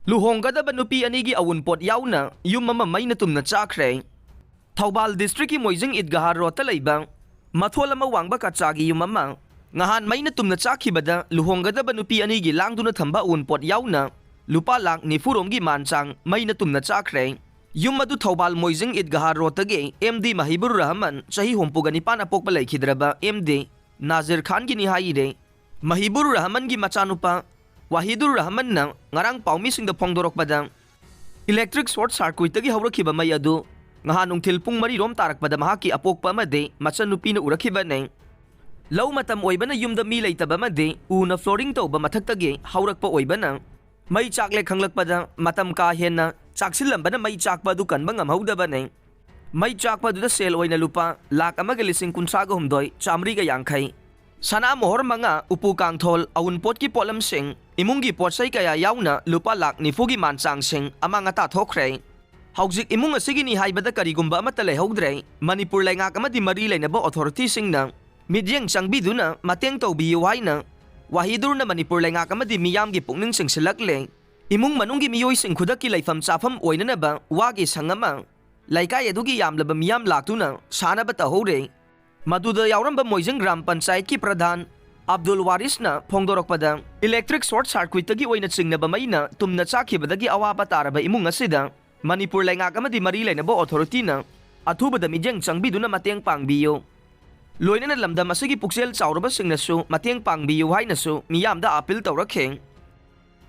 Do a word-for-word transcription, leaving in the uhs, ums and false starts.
ꯂꯨꯍꯣꯡꯒꯗꯕ ꯅꯨꯄꯤ ꯑꯅꯤꯒꯤ ꯑꯎꯟꯄꯣꯠ ꯌꯥꯎꯅ ꯌꯨꯝ ꯑꯃ ꯃꯩꯅ ꯇꯨꯝꯅ ꯆꯥꯈ꯭ꯔꯦ꯫ ꯊꯧꯕꯥꯜ district ꯀꯤ ꯃꯣꯏꯖꯤꯡ ꯏꯗꯒꯥꯍ road ꯇ ꯂꯩꯕ ꯃꯊꯣꯜ ꯑꯃ ꯋꯥꯡꯕ ꯀꯆꯥꯒꯤ ꯌꯨꯝ ꯑꯃ ꯉꯍꯥꯟ ꯃꯩꯅ ꯇꯨꯝꯅ ꯆꯥꯈꯤꯕꯗ ꯂꯨꯍꯣꯡꯒꯗꯕ ꯅꯨꯄꯤ ꯑꯅꯤꯒꯤ ꯂꯥꯡꯗꯨꯅ ꯊꯝꯕ ꯑꯎꯟꯄꯣꯠ ꯌꯥꯎꯅ ꯂꯨꯄꯥ ꯂꯥꯈ ꯅꯤꯐꯨ ꯔꯣꯝꯒꯤ ꯃꯥꯟ ꯆꯥꯡ ꯃꯩꯅ ꯇꯨꯝꯅ ꯆꯥꯈ꯭ꯔꯦ꯫ ꯌꯨꯝ ꯑꯗꯨ ꯊꯧꯕꯥꯜ ꯃꯣꯏꯖꯤꯡ ꯏꯗꯒꯥꯍ road ꯇꯒꯤ M D ꯃꯍꯤꯕꯨꯔ ꯔꯍꯃꯟ, ꯆꯍꯤ ꯍꯨꯝꯐꯨꯒ ꯅꯤꯄꯥꯟ ꯑꯄꯣꯛꯄ, ꯂꯩꯈꯤꯗ꯭ꯔꯕ M D ꯅꯥꯖꯤꯔ ꯈꯥꯟꯒꯤꯅꯤ ꯍꯥꯏꯔꯦ꯫ ꯃꯍꯤꯕꯨꯔ ꯔꯍꯃꯟꯒꯤ ꯃꯆꯥꯅꯨꯄꯥ ꯋꯥꯍꯤꯗꯨꯔ ꯔꯍꯃꯟꯅ ꯉꯔꯥꯡ ꯄꯥꯎꯃꯤꯁꯤꯡꯗ ꯐꯣꯡꯗꯣꯔꯛꯄꯗ, electric short circuit ꯇꯒꯤ ꯍꯧꯔꯛꯈꯤꯕ ꯃꯩ ꯑꯗꯨ ꯉꯍꯥꯟ ꯅꯨꯡꯊꯤꯜ ꯄꯨꯡ ꯃꯔꯤ ꯔꯣꯝ ꯇꯥꯔꯛꯄꯗ ꯃꯍꯥꯛꯀꯤ ꯑꯄꯣꯛꯄ ꯑꯃꯗꯤ ꯃꯆꯟꯅꯨꯄꯤꯅ ꯎꯔꯛꯈꯤꯕꯅꯤ꯫ ꯂꯧ ꯃꯇꯝ ꯑꯣꯏꯕꯅ ꯌꯨꯝꯗ ꯃꯤ ꯂꯩꯇꯕ ꯑꯃꯗꯤ ꯎꯅ flooring ꯇꯧꯕ ꯃꯊꯛꯇꯒꯤ ꯍꯧꯔꯛꯄ ꯑꯣꯏꯕꯅ ꯃꯩ ꯆꯥꯛꯂꯦ ꯈꯪꯂꯛꯄꯗ ꯃꯇꯝ ꯀꯥ ꯍꯦꯟꯅ ꯆꯥꯛꯁꯤꯜꯂꯝꯕꯅ ꯃꯩ ꯆꯥꯛꯄ ꯑꯗꯨ ꯀꯟꯕ ꯉꯝꯍꯧꯗꯕꯅꯤ꯫ ꯃꯩ ꯆꯥꯛꯄ ꯑꯗꯨꯗ ꯁꯦꯜ ꯑꯣꯏꯅ ꯂꯨꯄꯥ ꯂꯥꯈ ꯑꯃꯒ ꯂꯤꯁꯤꯡ ꯀꯨꯟꯊ꯭ꯔꯥꯒ ꯍꯨꯝꯗꯣꯏ ꯆꯥꯃꯔꯤꯒ ꯌꯥꯡꯈꯩ, ꯁꯅꯥ ꯃꯣꯍꯣꯔ ꯃꯉꯥ, ꯎꯄꯨ ꯀꯥꯡꯊꯣꯜ, ꯑꯎꯟꯄꯣꯠꯀꯤ ꯄꯣꯠꯂꯝꯁꯤꯡ, ꯏꯃꯨꯡꯒꯤ ꯄꯣꯠꯆꯩ ꯀꯌꯥ ꯌꯥꯎꯅ ꯂꯨꯄꯥ ꯂꯥꯈ ꯅꯤꯐꯨꯒꯤ ꯃꯥꯟ ꯆꯥꯡꯁꯤꯡ ꯑꯃꯥꯡ ꯑꯇꯥ ꯊꯣꯛꯈ꯭ꯔꯦ꯫ ꯍꯧꯖꯤꯛ ꯏꯃꯨꯡ ꯑꯁꯤꯒꯤꯅꯤ ꯍꯥꯏꯕꯗ ꯀꯔꯤꯒꯨꯝꯕ ꯑꯃꯠꯇ ꯂꯩꯍꯧꯗ꯭ꯔꯦ꯫ ꯃꯅꯤꯄꯨꯔ ꯂꯩꯉꯥꯛ ꯑꯃꯗꯤ ꯃꯔꯤ ꯂꯩꯅꯕ authority ꯁꯤꯡꯅ ꯃꯤꯠꯌꯦꯡ ꯆꯪꯕꯤꯗꯨꯅ ꯃꯇꯦꯡ ꯇꯧꯕꯤꯌꯨ ꯍꯥꯏꯅ ꯋꯥꯍꯤꯗꯨꯔꯅ ꯃꯅꯤꯄꯨꯔ ꯂꯩꯉꯥꯛ ꯑꯃꯗꯤ ꯃꯤꯌꯥꯝꯒꯤ ꯄꯨꯛꯅꯤꯡ ꯆꯤꯡꯁꯤꯜꯂꯛꯂꯦ꯫ ꯏꯃꯨꯡ ꯃꯅꯨꯡꯒꯤ ꯃꯤꯑꯣꯏꯁꯤꯡ ꯈꯨꯗꯛꯀꯤ ꯂꯩꯐꯝ ꯆꯥꯐꯝ ꯑꯣꯏꯅꯅꯕ ꯋꯥꯒꯤ ꯁꯪ ꯑꯃ, ꯂꯩꯀꯥꯏ ꯑꯗꯨꯒꯤ ꯌꯥꯝꯂꯕ ꯃꯤꯌꯥꯝ ꯂꯥꯛꯇꯨꯅ ꯁꯥꯅꯕ ꯇꯧꯍꯧꯔꯦ꯫ ꯃꯗꯨꯗ ꯌꯥꯎꯔꯝꯕ ꯃꯣꯏꯖꯤꯡ ꯒ꯭ꯔꯥꯝ ꯄꯟꯆꯥꯌꯠꯀꯤ ꯄ꯭ꯔꯙꯥꯟ ꯑꯕꯗꯨꯜ ꯋꯥꯔꯤꯁꯅ ꯐꯣꯡꯗꯣꯔꯛꯄꯗ, electric short circuit ꯇꯒꯤ ꯑꯣꯏꯅ ꯆꯤꯡꯅꯕ ꯃꯩꯅ ꯇꯨꯝꯅ ꯆꯥꯛꯈꯤꯕꯗꯒꯤ ꯑꯋꯥꯕ ꯇꯥꯔꯕ ꯏꯃꯨꯡ ꯑꯁꯤꯗ ꯃꯅꯤꯄꯨꯔ ꯂꯩꯉꯥꯛ ꯑꯃꯗꯤ ꯃꯔꯤ ꯂꯩꯅꯕ authority ꯅ ꯑꯊꯨꯕꯗ ꯃꯤꯠꯌꯦꯡ ꯆꯪꯕꯤꯗꯨꯅ ꯃꯇꯦꯡ ꯄꯥꯡꯕꯤꯌꯨ꯫ ꯂꯣꯏꯅꯅ ꯂꯝꯗꯝ ꯑꯁꯤꯒꯤ ꯄꯨꯛꯆꯦꯜ ꯆꯥꯎꯔꯕꯁꯤꯡꯅꯁꯨ ꯃꯇꯦꯡ ꯄꯥꯡꯕꯤꯌꯨ ꯍꯥꯏꯅꯁꯨ ꯃꯤꯌꯥꯝꯗ appeal ꯇꯧꯔꯛꯈꯤ꯫